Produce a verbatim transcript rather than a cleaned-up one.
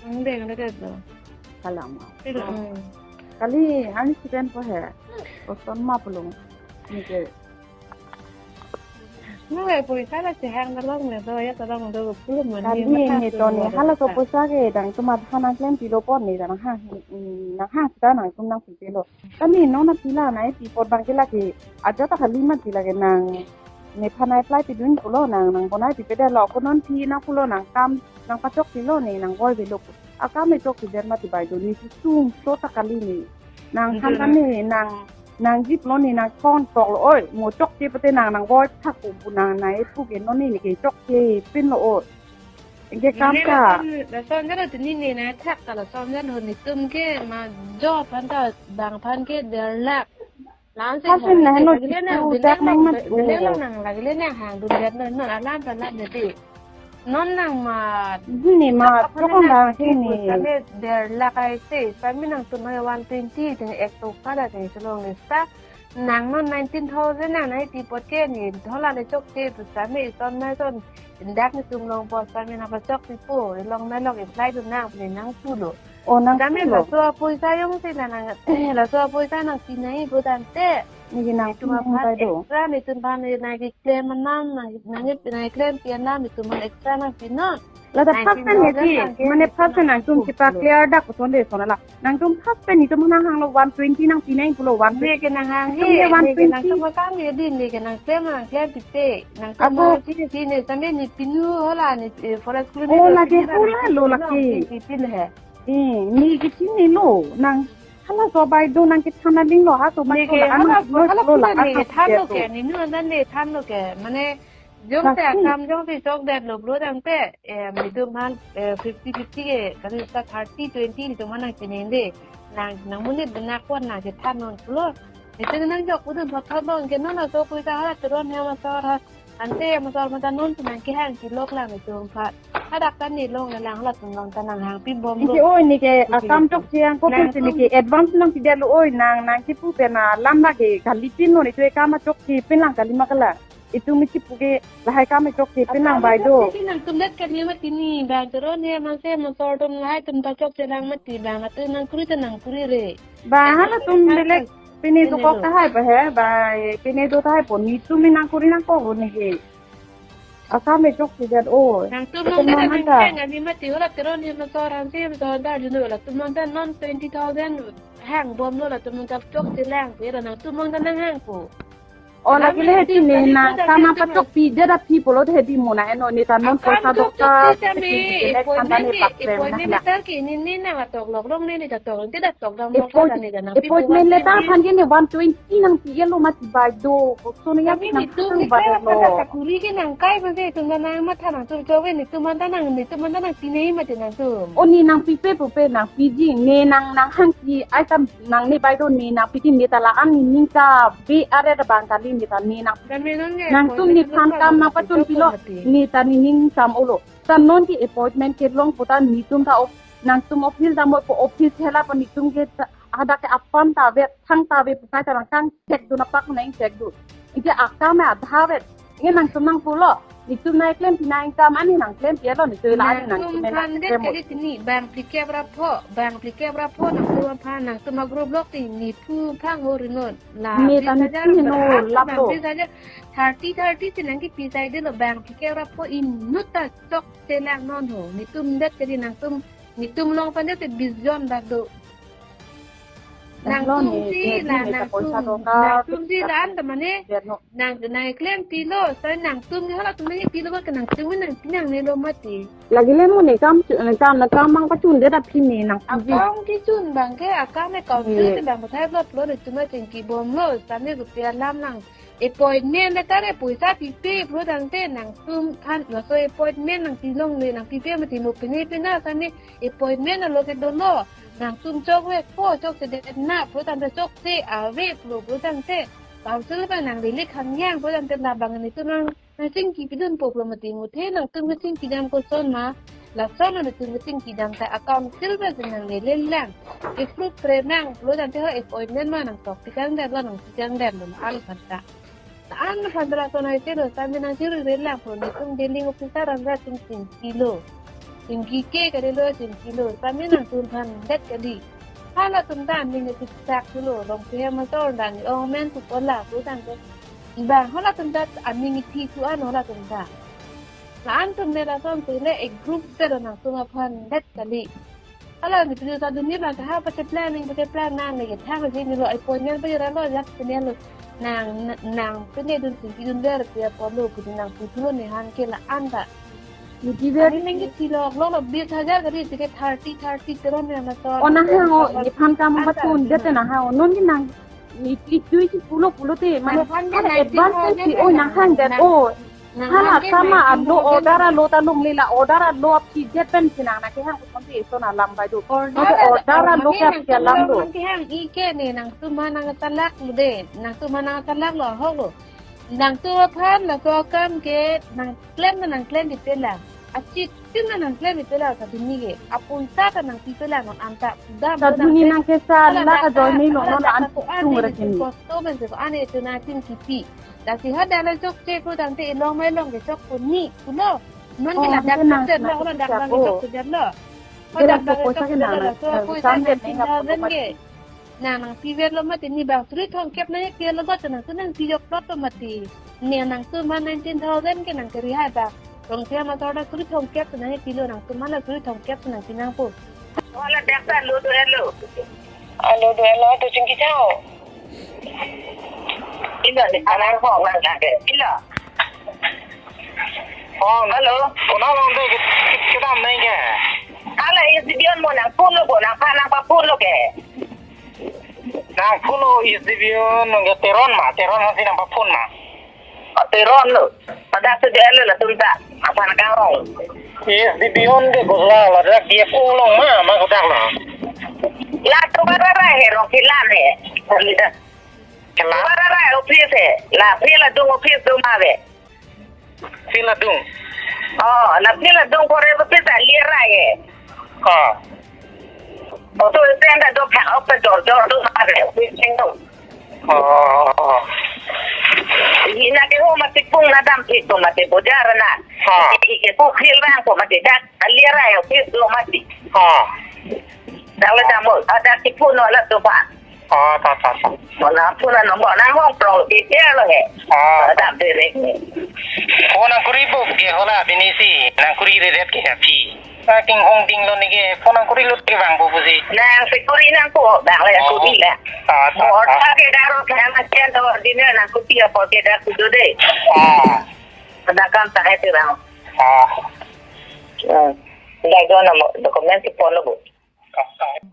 Ang deng na ka to. Kalama. Pero, mm. Kali, ang student po he. Oston ma pulung. Nike. Nung eh, poisa la chehang na long na to, ya to long to, pulum man. Kali, ni to ni, hala so poisa ke, dang tumat hanang klem pilo pon ni, dang ha, nang ha, kita nang tum nang pilo. Kami non na pila na pi pot bang ke lagi. Ajo ta kali ma pila ke nang. Ne phanai plai pidun pulo nang, nang bonai pipedetlo, ko non pi nang pulo nang kam, nang pachok pilo ne, nang boi belo. Akam e chok pidet mati bai do ni sung so ta kali ne. Nang han kan ne, nang, nang jiplo ne, nang thon toklo, oi, mo chokche pute nang, nang boi thak pu pu nang, nang e pu ke non ne ke chokche pinlo oi. Ke kam ka. Lason jan tini ne na thak ta lason jan hon ni tum ke ma jo phan ta bang phan ke der lak. Lam se. Hasen na heno lagile na, chipu bilek dak nang long, mat bilek long nang lagile na hang dun der non, non alam pa lam de ti. Non nang ma. Ni ma, chokong dang sini. Sami der lak ai se, sami nangtum hai one twenty, jeng ek to kada jeng chelong ni sa. Nang non nineteen thousand nang nai ti pot ke ni, thola le chokche pu sami son na son. Dak nitum longpo sami nang pachok pipo, long na long apply dun nang, ni nang pulo. O nang kami pulo. Laso apoisa jongsi la nang, laso apoisa nang pinai pu tangte. Niki nang itum aphan pai do. Extra nitum aphan nang keklem anam, nang, nang, nang keklem pi anam itum aphan extra nang pinon. Lata first time ya ji, mane first time nangtum kipa clear dak ko sonde sona la. Nangtum first time itum nang hanglo one twenty nang pinai pulo one twenty. Ne ke nang hang he, ne ke nangtum akam ye din, ne ke nang klem nang klem pipe. Nangtum ago ma sini sini sampai ni pinu hola ni, eh, forest. Oh, lagi hola lo lagi. Pipin he. Eh, ni ke chinilo, nang hala so bai do nang ke thana ding lo, ha so bai do la, hala so, hala lo la, ne ke than lo ke, ni nu andan ne than lo ke, mane jongsi akam jongsi chokdetlo pulo tangte, eh, nitum aphan, eh, fifty fifty ke, kali sa thirty twenty nitum aphan nang chinine. Nang, nang monit benak pon nang ke than non pulo. Nitum nang jok pudun thot thot lo, ke non aso poisa hala teron he ma sor ha. Ante masor mata non tu nang kehang kilok lang itum aphan. Hadak ta ni long lang latum long ta nang hang pibom lo. Niki oi niki akam chokche ang ko nang pun niki advance nang pidetlo oi nang nang kipu pen alam lagi kali pinlo ni tu akam chokche pin lang kali ma kala. Itum mi kipu ke lahai kam chokche pin lang bai do. Nangtum det kali mati ni bang teron he ma se masor tum lahai tum ta chokche lang mati bang atu nang kuri ta nang kuri re. Ba halatum belek pine dokok tahai pa he, ba pine do tahai po, nitum nang kuri nangkok lo niki. Akam e chokche det o. Nangtum long ta nang hang ani mati hola teron he masor hang se masor dar junu latum long ta non twenty thousand hang bomlo latum long ta chokche lang pe la nangtum long ta nang hangpo. O lagile hedi ne nang kam nang pachok pidet aphi pulo hedi mo na eno ne ta non poisa dokta. Appointment, appointment letter ke ne ne nang atok lok long ne ne ta tok te ta tok dam lok ta ne ta nang pi appointment letter aphan ke ne one twenty nang pi lo mati bai do. Koso ne ya nang nitum nang bai lo. Kuri ke nang kai ma se tum nang matha nangtum chok ve nitum anta nang nitum anta nang pi ne mati nangtum. O ne nang pipe pupe nang piji ne nang nang hangsi ai tam nang ne bai do ne nang piji ne ta la an ne ning ta be are ta bang kali ne ta ne nang. Nangtum nephan kam nang pachun pilo, ne ta ne ning sam olo. Ta non ke appointment kelong puta nitum ta of, nangtum office ta mo office hela pa nitum ke ta, hadak ke apam ta vet, thang ta vet, pukai ta nang kang check do na pak nang check do. Ije akam adha vet. Nge nangtum nang pulo. Nitum nang klem pi nang kam ani nang klem pi alo nitum la ani nang nangtum klem phan det klem. Kali tini bang phlikep ra pho, bang phlikep ra pho nangtum aphan nangtum agroup lok ti niphu phang ho ringon. La ne ta ni hajar ni no berhat lap bang lo. Bis hajar thirty thirty si nang kipi sai de lo bang phlikep ra pho inut ta chokche lang non ho. Nitum det kali nangtum nitum long phan det te bis jon bak do. Nangtum si la nangtum nangtum si la an ta mane nang nang klem pilo sai nangtum ni hala tum ni pilo ba ke nangtum ni nang pinang ne lo mati. Lagile mo ne kam chu ne kam na kam mang pachun det aphi ne nang piji. Akam kichun bang ke akam ne kam chu te bang pathai plot lo ne tuma chingki bomlo sami rupiah lam lang. Appointment letter e poisa pipe pulo tangte nangtum than laso appointment nang tilong le nang pipe mati mo pine pina sami appointment alo ke dono nangtum chok ve po chokche det na pulo tangte chokche ave pulo pulo tangte council pa nang lele khang yang pulo tangte na bang nitum nang nang chingki pidun po pulo mati mo the nangtum ke chingki dam koson ma. Lason lo nitum chingki dam ta account sil ba nang lele lang. Approve pre nang pulo tangte ho appointment ma nang tok tikang dan lo nang tikang dan lo an phan ta. An phan ta lason ai te lo sami nang chiri re lang pulo nitum billing officer an ra tum chingki lo. Chingki ke kali lo, chingki lo. Tame nangtum aphan det kali. Halatum ta aning kachipsak lo, Rongpi Hemator dan ong amen pu pola pu tangte. Bang halatum ta aning ithi thu an halatum ta. La-an atum le lason si le ek group te lo nangtum aphan det kali. Hala ni pinu ta dun ni bang ta ha pacheplang ning pacheplang nang ne ke thang si ni lo ai pon nyan pa yara lo yak pine lo nang nang pine dun si dun ber tia pon lo pu nang pu thu lo ne han ke la-an ta. Ni di ber ani ning ke thilok lo lo bis hajar kali si ke thirty thirty teron ne ma so. O nang hang o, ni phan kam an ta patun si det na ha o. Non ke nang ni klik dui si pulo pulo te mane nang phan ke nineteen advance thousand si te o nang nang hang det nang o. Nang Hala hang ke sama nineteen alo thousand order alo ta lung lila order alo aphi jet pen si nang na ke hang kon te so na lam bai do. Order Nang ke alo order alo mane ke nang aphi alam do. Nang ke hang i ke ne nangtum aphan nang talak lo de. Nangtum aphan nang talak lo ho lo. Nangtum aphan laso akam ke nang klem na nang klem di pelang. Achit tin na nang klem di pelang ta duni ke. Apun ta ta nang pi pelang non anta. Dam Ta dam duni te. Nang ke sa Hala la dak ka join ta, ni lo hala non dak an ta ko an tung ni ra ni kini. Kosto men se ko an itu na tin kipi. Lasi hadak la chokche ko tangte ilong mai long ke chok ko ni pulo. Non ke Oh, ladak ke nang chokche lo, nang hadak chokche bang ke ko. Chokche lo. Ke Hadak dak bang ke ko sa ke chokche nang lo, nang, so eh, ko sa sambil nang neng tinggal apa den apa ke. Nang nang piver lo mati ni bang suri thongkep nang ke lo got nang tu nang pijok plot lo mati. Ni nangtum aphan nineteen thousand ke nang keri hai bang. Rongpi Hemator ta suri thongkep nang ke pilo nangtum aphan la suri thongkep nang pinang po. Wala dak ta lo do elo. Alo do elo to chingki chao. Ilo ni alar ho ngan lage. Ilo. Oh, hello. Kona long de ke, ke, kedam nai ke. Hala S D B O mo nang phone lo ko nang pha nang pa phone lo ke. Nang phone lo S D B O nang ke Teron ma, Teron hasi nang pa phone ma. Oh, Teron lo. Pada se de lo latum ta. Apa nang kang long. S D B O nang ke gosla la dak D F O long ma, ma kodak lo. La tu bara ra he rong kilan he. Kela. Bara ra office he. La phi la dung office do ma ve. Phi la dung. Oh, la phi la dung kore ba phi ta lir ra ye. Ah. Auto stand ta do pha ok ta jor jor do ma re. Phi sing do. Oh. Ni na ke ho mati pung na dam phi to mati bojar na. Ah. Ke ke pu khil bang ko mati dak. Lir ra ye office do mati. Ah. Dak le dam mo. Ada ki pu no la to ba. Oh, ta, ta, ta. Mo na phone number nang hong prong detail lo he. Oh. Dam direct he. Phone nang kuri bo ke hola bini si, nang kuri re ret ke aphi. Sa king hong ding lo ni ke, phone nang kuri lut ke bang bo bu si. Nang si kuri nang ko, bang le Oh. Kuri la. Ta, ta, Mo ta. Ta ke daro ke ma chen to dinner nang kuti ya po ke da kudu de. Ah. Pada kam ta he te bang. Ah. Hmm. Dai do na mo, document si phone lo bo. Kam ta he.